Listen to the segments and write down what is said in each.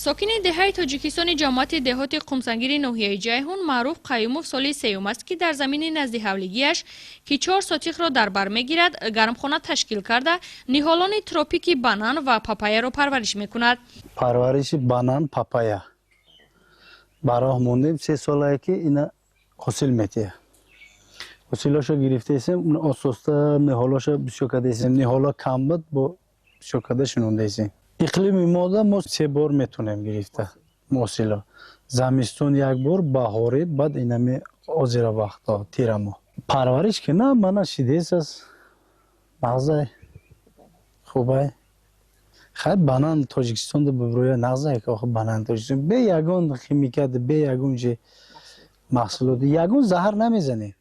Сокини деҳаи Тоҷикистони ҷамоати деҳоти Қумсангири ноҳияи Ҷайҳун Маъруф Қаюмов соли сеюм аст, ки дар замини назди ҳавлигиаш, ки 4 сотихро дар бар мегирад, гармхона ташкил карда, ниҳолони тропики банан ва папаяро парвариш мекунад. Парвариши банан, папая ба роҳ мондем. 3 солае, ки ина ҳосил метиҳа. Ҳосилошо гирифтаесем, ососта ниҳолошо бисёр кардаесем. Ниҳоло кам буд, бо бисёр карда шинондаесем. Иқлими мода мо се бор метонем гирифта ҳосило: замистон як бор, баҳорӣ, баъд инами озира вақто, тирамо. Парвариш ки на мана шидес аст, нағзай, хубай. Хай, банан Тоҷикистонда биброя, нағзай. Охи, банан Тоҷикистон бе ягон химикат, бе ягон чи маҳсулот, ягон заҳар намезанем.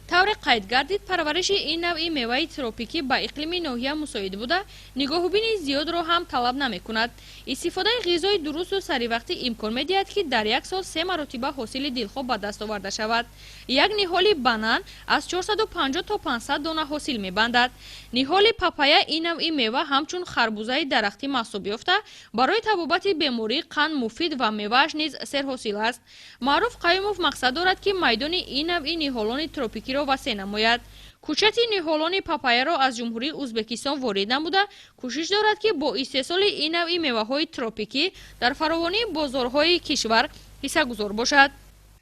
Тавре қайд гардид, парвариши ин навъи меваи тропикӣ ба иқлими ноҳия мусоид буда, нигоҳубини зиёдро ҳам талаб намекунад. Истифодаи ғизои дурусту саривақтӣ имкон медиҳад, ки дар як сол се маротиба ҳосили дилхоҳ ба даст оварда шавад. Як ниҳоли банан аз 450 то 500 дона ҳосил мебандад. Ниҳоли папая: ин навъи мева ҳамчун харбузаи дарахтӣ маҳсуб ёфта, барои табобати бемории қанд муфид ва мевааш низ серҳосил аст. Маъруф Қаюмов мақсад дорад, ки майдони ин навъи ниҳолони тропикиро васеъ намояд. Кӯчати ниҳолони папаяро аз Ҷумҳурии Ӯзбекистон ворид намуда, кӯшиш дорад, ки бо истеҳсоли ин навъи меваҳои тропикӣ дар фаровонии бозорҳои кишвар ҳиссагузор бошад.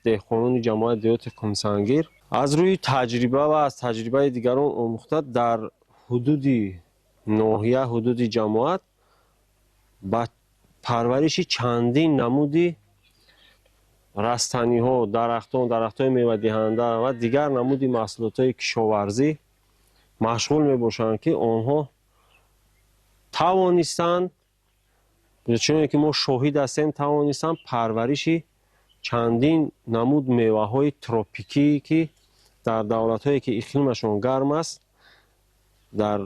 Деҳқонони ҷамоати деҳоти Қумсангир аз рӯи таҷриба ва аз таҷрибаи дигарон омӯхта, дар ҳудуди ноҳия, ҳудуди ҷамоат ба парвариши чандин намуди растаниҳо, дарахтон, дарахтҳои мевадиҳанда ва дигар намуди маҳсулотҳои кишоварзӣ машғул мебошанд, ки онҳо тавонистанд, чуне ки мо шоҳид ҳастем, тавонистанд парвариши чандин намуд меваҳои тропикӣ, ки дар давлатҳое, ки иқлимашон гарм аст, дар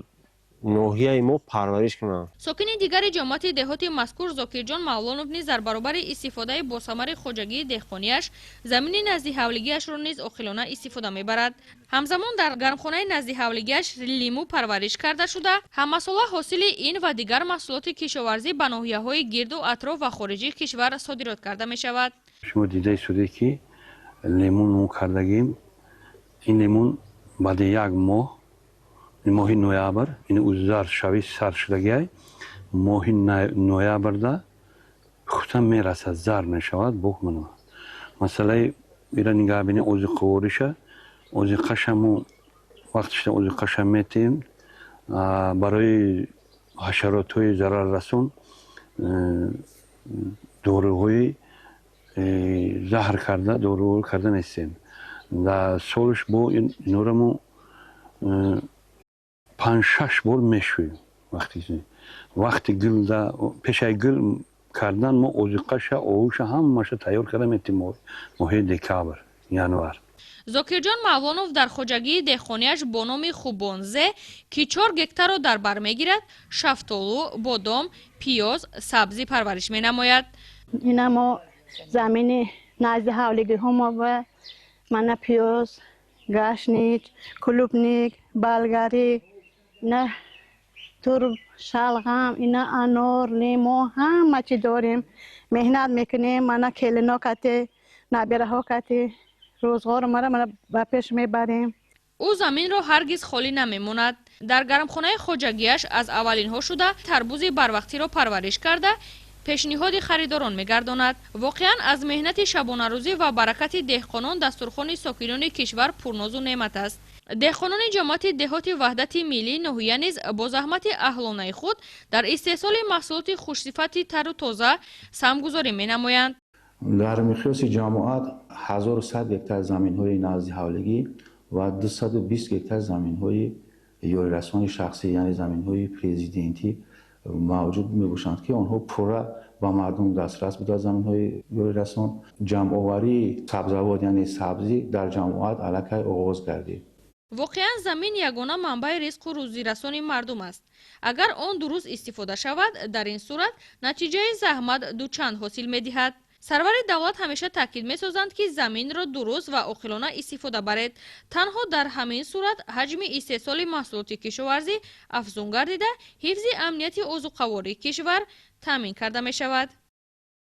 ноҳияи мо парвариш кунанд. Сокини дигари ҷамоати деҳоти мазкур Зокирҷон Мавлонов низ дар баробари истифодаи босамари хоҷагии деҳқониаш замини назди ҳавлигиашро низ оқилона истифода мебарад. Ҳамзамон дар гармхонаи назди ҳавлигиаш лимӯ парвариш карда шуда, ҳамасола ҳосили ин ва дигар маҳсулоти кишоварзӣ ба ноҳияҳои гирду атроф ва хориҷи кишвар содирот карда мешавад. Шумо дида истодед, ки лимун мо кардагим. Ин лимун баъди як моҳ, моҳи ноябр, ин заршавӣ сар шудагиай, моҳи ноябрда пухта мерасад, зар мешавад. Бох масъалаи ира нигаҳ бинем, озиқавориша, озиқаша мо вақташда озиқаша метиҳем. Барои ҳашаротҳои зараррасон доруҳои заҳр карда, доруҳо карда нестем. Дар солш бо инора мо панҷ-шаш бор мешӯем. Вақти гулда, пешаи гул кардан мо озиқаша, оҳуша, ҳамаша тайёр карда метиҳем, моҳи декабр, январ. Зокирҷон Мавлонов дар хоҷагии деҳқониаш бо номи Хубонзе, ки 4 гектарро дар бар мегирад, шафтолу, бодом, пиёз, сабзӣ парвариш менамояд. Ина мо замини назди ҳавлигиҳо мо мана пиёз, гашнич, клубника, болгарӣ, ина турб, шалғам, ина анор, лимо, ҳама чи дорем. Меҳнат мекунем, мана келино кати, набираҳо кати рӯзғору мара мана ба пеш мебарем. Ӯ заминро ҳаргиз холӣ намемонад. Дар гармхонаи хоҷагиаш аз аввалинҳо шуда тарбузи барвақтиро парвариш карда, пешниҳоди харидорон мегардонад. Воқеан, аз меҳнати шабонарӯзӣ ва баракати деҳқонон дастурхони сокинони кишвар пурнозу неъмат аст. Деҳқонони ҷамоати деҳоти Ваҳдати Миллии ноҳия низ бо заҳмати аҳлонаи худ дар истеҳсоли маҳсулоти хушсифати тару тоза саҳмгузорӣ менамоянд. Дар миқёси ҷамоат 1100 гектар заминҳои назди ҳавлигӣ ва 220 гектар заминҳои ёрирасони шахсӣ, яъне заминҳои президентӣ мавҷуд мебошанд, ки онҳо пурра ба мардум дастрас буда. Заминҳои ёрирасон, ҷамъоварии сабзавот, яъне сабзӣ, дар ҷамоат аллакай оғоз гардид. Воқеан, замин ягона манбаи ризқу рӯзирасони мардум аст. Агар он дуруст истифода шавад, дар ин сурат натиҷаи заҳмат дучанд ҳосил медиҳад. Сарвари давлат ҳамеша таъкид месозанд, ки заминро дуруст ва оқилона истифода баред. Танҳо дар ҳамин сурат ҳаҷми истеҳсоли маҳсулоти кишоварзӣ афзун гардида, ҳифзи амнияти озуқавории кишвар таъмин карда мешавад.